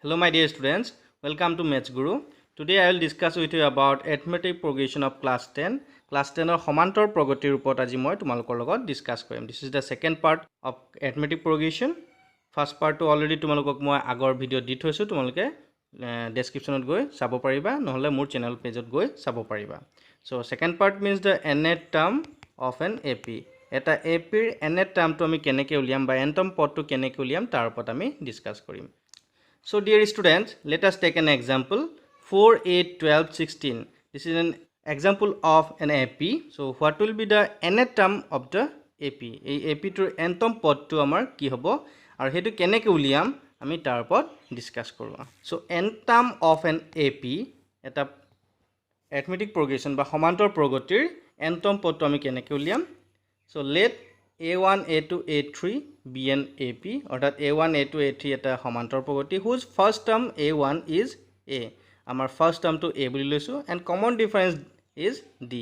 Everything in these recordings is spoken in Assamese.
Hello my dear students, welcome to Maths Guru. Today I will discuss with you about arithmetic progression of class 10. Class 10 ৰ সমান্তৰ প্ৰগতিৰ ওপৰত আজি মই তোমালোকৰ লগত ডিসকাস কৰিম। This is the second part of arithmetic progression. First part to already তোমালোকক মই আগৰ ভিডিও দি থৈছো, তোমালোকে ডেসক্ৰিপচনত গৈ চাব পাৰিবা, নহলে মোৰ চেনেল পেজত গৈ চাব পাৰিবা। So second part means the nth term of an AP. এটা AP ৰ nth term টো আমি কেনেকৈ উলিয়াম বা nতম পদটো কেনেকৈ উলিয়াম তাৰ ওপৰত আমি ডিসকাস কৰিম। So dear students, let us take an example 4, 8, 12, 16. This is an example of an AP. So what will be the nth term of the AP? এই AP টোৰ nতম পদটো আমাৰ কি হ'ব আৰু সেইটো কেনেকৈ উলিয়াম আমি তাৰ ওপৰত ডিসকাস কৰোঁ। So nth term of an AP এটা arithmetic progression বা সমান্তৰ প্ৰগতিৰ nতম পদটো আমি কেনেকৈ উলিয়াম? So let a1, a2, a3 be an AP, অৰ্থাৎ a1, a2, a3 এটা সমান্তৰ প্ৰগতি whose first term a1 is a. আমাৰ first term টো a বুলি লৈছো and common difference is d.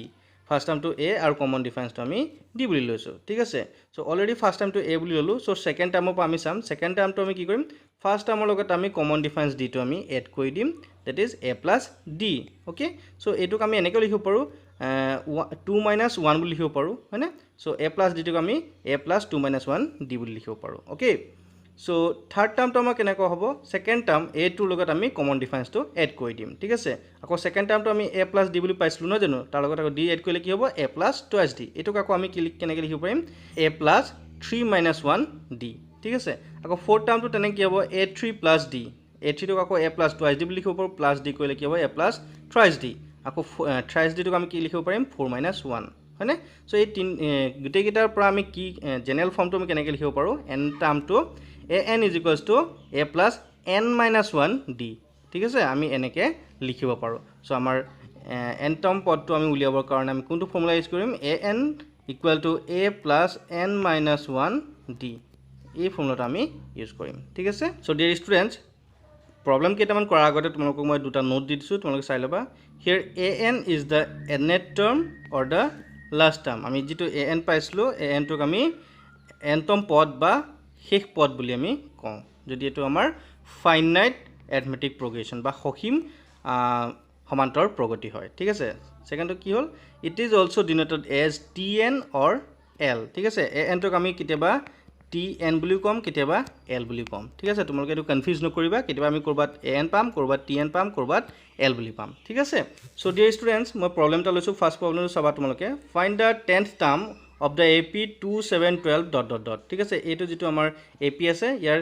First term to a আৰু common difference টো আমি d বুলি লৈছো, ঠিক আছে। So already first term to a বুলি ললো। So second term ৰ পৰা আমি চাম, second term টো আমি কি কৰিম, first term ৰ লগত আমি common difference d টো আমি add কৰি দিম, that is a plus d. Okay, so এইটোক আমি এনেকৈ লিখিব পাৰো 2 minus 1 বুলি লিখিব পাৰো, হয়নে? So a plus d টোক আমি a plus 2 minus 1 d বুলি লিখিব পাৰো। Okay, so third term টো আমাৰ কেনেকৈ হ'ব, second term a টোৰ লগত আমি common difference টো add কৰি দিম, ঠিক আছে। আকৌ second term টো আমি a plus d বুলি পাইছিলো নহয় জানো, তাৰ লগত আকৌ d add কৰিলে কি হ'ব, a plus twice d. এইটোক আকৌ আমি কেনেকৈ লিখিব পাৰিম, a plus 3 minus 1 d, ঠিক আছে। আকৌ fourth term টো তেনেকৈ কি হ'ব, a3 plus d. a3 টোক আকৌ a plus twice d বুলি লিখিব পাৰো, plus d কৰিলে কি হ'ব, a plus thrice d. আকৌ thrice d টোক আমি কি লিখিব পাৰিম, 4 minus 1, হয়নে? So এই তিন গোটেইকেইটাৰ পৰা আমি কি জেনেৰেল ফৰ্মটো আমি কেনেকৈ লিখিব পাৰো, n টাৰ্মটো a n is equals to a plus n minus 1 d, ঠিক আছে, আমি এনেকৈ লিখিব পাৰো। So আমাৰ n তম পদটো আমি উলিয়াবৰ কাৰণে আমি কোনটো ফৰ্মুলা ইউজ কৰিম, a n equal to a plus n minus 1 d, এই ফৰ্মুলাটো আমি ইউজ কৰিম, ঠিক আছে। So dear students, problem কেইটামান কৰাৰ আগতে তোমালোকক মই দুটা নোট দি দিছো, তোমালোকে চাই ল'বা। Here a n is the nth term or the last term. আমি যিটো a n পাইছিলো, a n টোক আমি nতম পদ বা শেষ পদ বুলি আমি কওঁ, যদি এইটো আমাৰ finite arithmetic progression বা সসীম সমান্তৰ প্ৰগতি হয়, ঠিক আছে। সেকেণ্ডটো কি হ'ল, it is also denoted as tn or l, ঠিক আছে। a n টোক আমি কেতিয়াবা tn বুলিও ক'ম, কেতিয়াবা l বুলিও ক'ম, ঠিক আছে। তোমালোকে এইটো কনফিউজ নকৰিবা, কেতিয়াবা আমি ক'ৰবাত a n পাম, ক'ৰবাত tn পাম, ক'ৰবাত l বুলি পাম, ঠিক আছে। So dear students, মই প্ৰব্লেম এটা লৈছোঁ, ফাৰ্ষ্ট প্ৰব্লেমটো চাবা তোমালোকে, find the 10th term of the AP 2 7 12 dot dot dot, ঠিক আছে। এইটো যিটো আমাৰ AP আছে, ইয়াৰ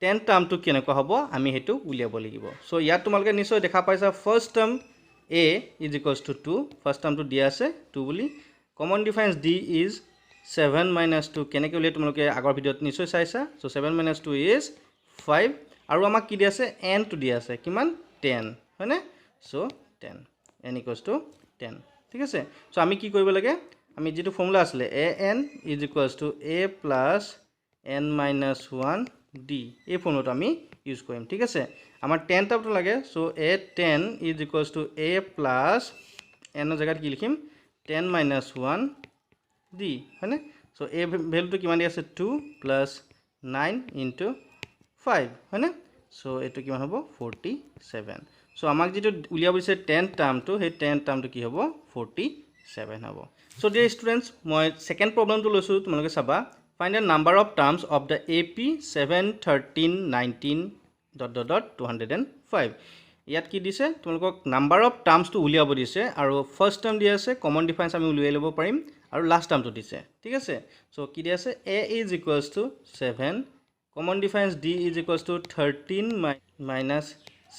10th টাৰ্মটো কেনেকুৱা হ'ব আমি সেইটো উলিয়াব লাগিব। So ইয়াত তোমালোকে নিশ্চয় দেখা পাইছা first term a is equals to 2, first টাৰ্মটো দিয়া আছে 2 বুলি, common difference d is 7 minus 2, কেনেকৈ উলিয়াই তোমালোকে আগৰ ভিডিঅ'ত নিশ্চয় চাইছা। So 7 minus 2 is 5, আৰু আমাক কি দিয়া আছে, n টো দিয়া আছে কিমান, 10, হয়নে? So 10, n equals to 10, ঠিক আছে। So আমি কি কৰিব লাগে, আমি যিটো ফৰ্মুলা আছিলে a n is equals to a plus n minus 1 d, এই ফৰ্মুলাটো আমি ইউজ কৰিম, ঠিক আছে। আমাৰ 10 টাৰ্মটো লাগে, so a 10 is equals to a plus n ৰ জেগাত কি লিখিম, 10 minus 1 d, হয়নে? So a ভ্যালুটো কিমান দিয়া আছে, 2 plus 9 into 5, হয়নে? So এইটো কিমান হ'ব, 47. So আমাক যিটো উলিয়াব দিছে 10 টাৰ্মটো, সেই 10 টাৰ্মটো কি হ'ব, 47 হ'ব। So dear students, মই সেকেন্ড প্ৰব্লেমটো লৈছো, তোমালোকে চাবা, find the number of terms of the AP 7 13 19 dot dot dot 205. ইয়াত কি দিছে তোমালোকক, নাম্বাৰ অফ টাৰ্মছটো উলিয়াব দিছে, আৰু ফাৰ্ষ্ট টাৰ্ম দিয়া আছে, কমন ডিফাৰেন্স আমি উলিয়াই ল'ব পাৰিম, আৰু লাষ্ট টাৰ্মটো দিছে, ঠিক আছে। So কি দিয়া আছে, a is equals to 7, common difference d is equals to 13 minus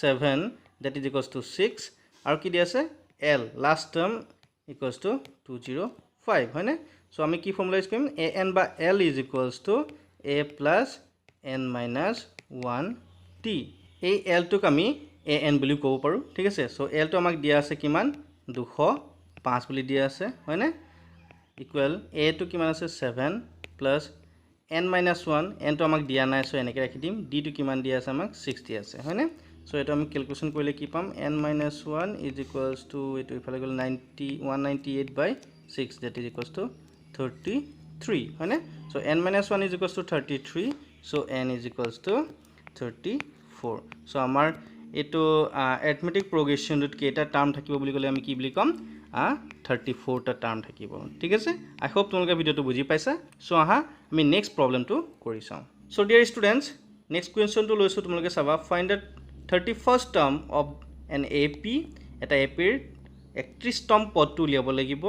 7, that is equals to 6, আৰু কি দিয়া আছে, l last term equals to 205, হয়নে? So আমি কি ফৰ্মুলা ইউজ কৰিম, a n বা l is equals to a plus n minus 1 d, এই l টোক আমি a n বুলিও ক'ব পাৰোঁ, ঠিক আছে। So l টো আমাক দিয়া আছে কিমান, 205 বুলি দিয়া আছে, হয়নে? ইকুৱেল a টো কিমান আছে, 7 plus n minus 1, n টো আমাক দিয়া নাই, so এনেকৈ ৰাখি দিম, d টো কিমান দিয়া আছে আমাক, 6 দিয়া আছে, হয়নে? So এইটো আমি ক্যালকুলেশ্যন কৰিলে কি পাম, n minus 1 is equals to এইটো ইফালে গ'ল 198 by 6, that is equals to 33, হয়নে? So n minus 1 is equals to 33, so n is equals to 34. four. So আমাৰ এইটো এৰিথমেটিক প্ৰগ্ৰেশ্যনটোত কেইটা টাৰ্ম থাকিব বুলি ক'লে আমি কি বুলি ক'ম? 34টা টাৰ্ম থাকিব। ঠিক আছে, আই হোপ তোমালোকে ভিডিঅ'টো বুজি পাইছা। চ' আহা আমি নেক্সট প্ৰব্লেমটো কৰি চাওঁ। চ' ডিয়াৰ ষ্টুডেণ্টছ, নেক্সট কুৱেশ্যনটো লৈছোঁ, তোমালোকে চাবা। Find the 31st term of an AP. এটা এ পিৰ 31তম পদটো উলিয়াব লাগিব,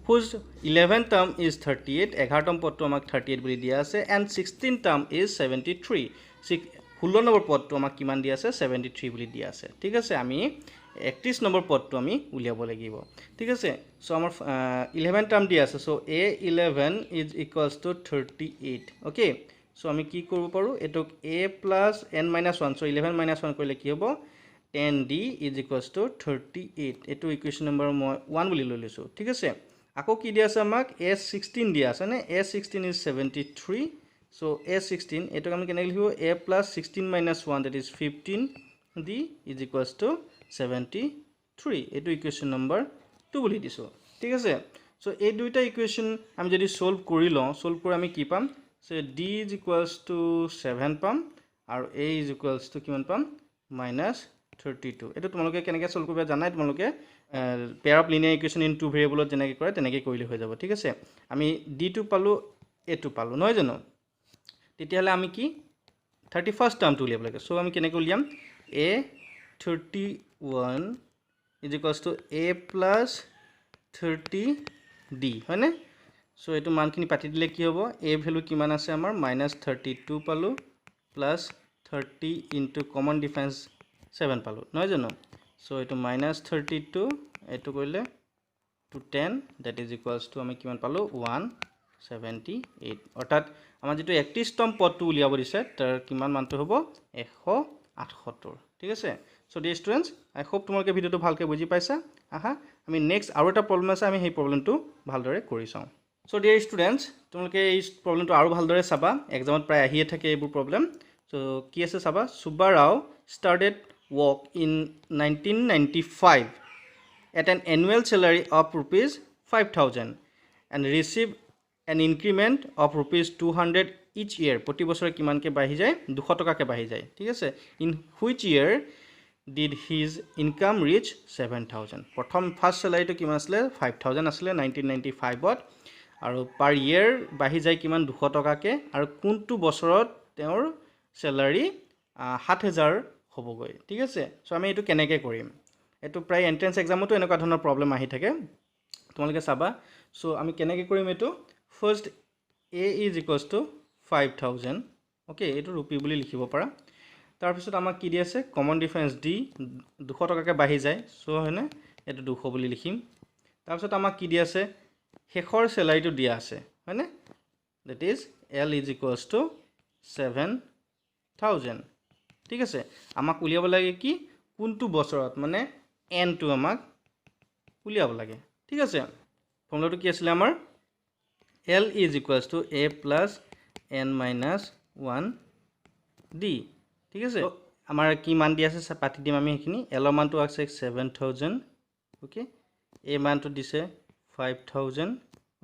whose 11 term is 38, 11তম পদটো আমাক 38 বুলি দিয়া আছে, and 16 term is 73, 16 number পদটো আমাক কিমান দিয়া আছে? 73 বুলি দিয়া আছে। ঠিক আছে, আমি 31 নম্বৰ পদটো আমি উলিয়াব লাগিব। ঠিক আছে, চ' আমাৰ 11 টাৰ্ম দিয়া আছে। So a 11 is equals to 38. Okay, so আমি কি কৰিব পাৰোঁ? এইটোক a plus n minus one, so 11 minus one কৰিলে কি হ'ব? 10 d is equals to 38. এইটো ইকুৱেশ্যন নম্বৰ মই ওৱান বুলি লৈ লৈছোঁ। ঠিক আছে, আকৌ কি দিয়া আছে আমাক? এ 16 দিয়া আছে নে? A 16 is 73. So a 16, এইটোক আমি কেনেকৈ লিখিব? A plus 16 minus one, that is 15 d is equals to 73. এইটো ইকুৱেশ্যন নম্বৰ টু বুলি দিছোঁ। ঠিক আছে, চ' এই দুইটা ইকুৱেশ্যন আমি যদি ছল্ভ কৰি লওঁ, ছল্ভ কৰি আমি কি পাম? So d is equals to 7 পাম আৰু এ is equals to কিমান পাম? Minus 32. এইটো তোমালোকে কেনেকৈ ছল্ভ কৰিবা জানাই তোমালোকে, pair of linear equation in two ভেৰিয়েবলত যেনেকৈ কৰে তেনেকৈ কৰিলে হৈ যাব। ঠিক আছে, আমি ডিটো পালোঁ, এটো পালোঁ, নহয় জানো? তেতিয়াহ'লে আমি কি 31st টাৰ্মটো উলিয়াব লাগে। চ' আমি কেনেকৈ উলিয়াম? A 31 is equals to a plus 30 d, হয়নে? চ' এইটো মানখিনি পাতি দিলে কি হ'ব? এ ভেলু কিমান আছে আমাৰ? মাইনাছ 32 পালোঁ, plus 30 into common difference 7 পালোঁ, নহয় জানো? চ' এইটো মাইনাছ 32, এইটো কৰিলে two 10, that is equals to আমি কিমান পালোঁ? 178. অৰ্থাৎ আমাৰ যিটো 31তম পদটো উলিয়াব দিছে, তাৰ কিমান মানটো হ'ব? 178। ঠিক আছে, so dear students, I hope তোমালোকে ভিডিঅ'টো ভালকৈ বুজি পাইছা। আহা আমি নেক্সট আৰু এটা প্ৰব্লেম আছে, আমি সেই প্ৰব্লেমটো ভালদৰে কৰি চাওঁ। চ' ডিয়াৰ ষ্টুডেণ্টছ, তোমালোকে এই প্ৰব্লেমটো আৰু ভালদৰে চাবা, এক্সামত প্ৰায় আহিয়ে থাকে এইবোৰ প্ৰব্লেম। চ' কি আছে চাবা। Subba Rao started work in 1995 at an annual salary of rupees 5,000 and receive an increment of rupees 200 each year. প্ৰতি বছৰে কিমানকৈ বাঢ়ি যায়? 200 টকাকৈ বাঢ়ি যায়। ঠিক আছে, in which year did his income reach 7,000? প্ৰথম ফাৰ্ষ্ট চেলাৰীটো কিমান আছিলে? 5,000 আছিলে 1995ত, আৰু পাৰ ইয়েৰ বাঢ়ি যায় কিমান? 200 টকাকৈ। আৰু কোনটো বছৰত তেওঁৰ চেলাৰী 7,000 হ'বগৈ? ঠিক আছে, চ' আমি এইটো কেনেকৈ কৰিম? এইটো প্ৰায় এণ্ট্ৰেঞ্চ এক্সামতো এনেকুৱা ধৰণৰ প্ৰব্লেম আহি থাকে, তোমালোকে চাবা। চ' আমি কেনেকৈ কৰিম এইটো? First a is equals to 5,000. Okay, এইটো ৰুপি বুলি লিখিব পাৰা। তাৰপিছত আমাক কি দি আছে? কমন ডিফাৰেঞ্চ ডি, 200 টকাকৈ বাঢ়ি যায়, চ' হয়নে? এইটো 200 বুলি লিখিম। তাৰপিছত আমাক কি দি আছে? শেষৰ চেলাৰীটো দিয়া আছে, হয়নে? That is L is equals to 7,000. ঠিক আছে, আমাক উলিয়াব লাগে কি? কোনটো বছৰত, মানে এনটো আমাক উলিয়াব লাগে। ঠিক আছে, ফৰ্মুলাটো কি আছিলে আমাৰ? L is equals to a plus n minus one d. ঠিক আছে, আমাৰ কি মান দি আছে পাতি দিম আমি সেইখিনি। এলৰ মানটো আছে 7,000। অ'কে, এ মানটো দিছে 5,000।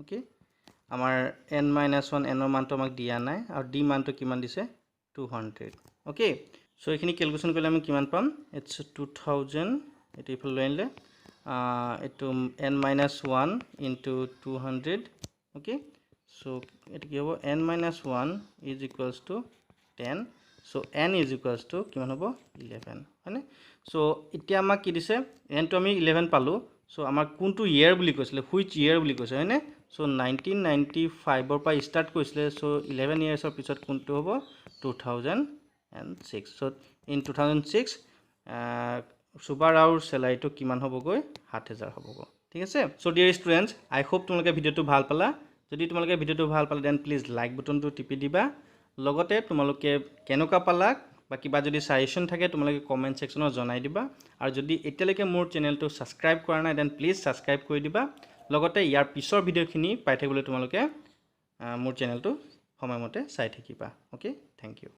অ'কে, আমাৰ এন মাইনাছ ওৱান, এনৰ মানটো আমাক দিয়া নাই, আৰু ডি মানটো কিমান দিছে? 200। অ'কে, চ' এইখিনি কেলকুলেশ্যন কৰিলে আমি কিমান পাম? It's 2,000, এইটো ইফালে লৈ আনিলে এইটো n minus one into 200. Okay, so এইটো কি হ'ব? N minus one is equals to 10. So n is equals to কিমান হ'ব? 11, হয়নে? চ' এতিয়া আমাক কি দিছে? এনটো আমি 11 পালোঁ। চ' আমাক কোনটো ইয়েৰ বুলি কৈছিলে? Which ইয়েৰ বুলি কৈছে, হয়নে? চ' 1995ৰ পৰা ষ্টাৰ্ট কৰিছিলে, চ' 11 ইয়েৰ্ছৰ পিছত কোনটো হ'ব? 2006. So in 2006 Subba ৰাওৰ চেলাৰীটো কিমান হ'বগৈ? 7,000 হ'বগৈ। ঠিক আছে, so dear students, I hope তোমালোকে ভিডিঅ'টো ভাল পালা। যদি তোমালোকে ভিডিঅ'টো ভাল পালা, then please like বুটনটো টিপি দিবা। লগতে তোমালোকে কেনেকুৱা পালা বা কিবা যদি ছাজেশ্যন থাকে, তোমালোকে কমেণ্ট ছেকশ্যনত জনাই দিবা। আৰু যদি এতিয়ালৈকে মোৰ চেনেলটো ছাবস্ক্ৰাইব কৰা নাই, then please subscribe কৰি দিবা। লগতে ইয়াৰ পিছৰ ভিডিঅ'খিনি পাই থাকিবলৈ তোমালোকে মোৰ চেনেলটো সময়মতে চাই থাকিবা। Okay, thank you.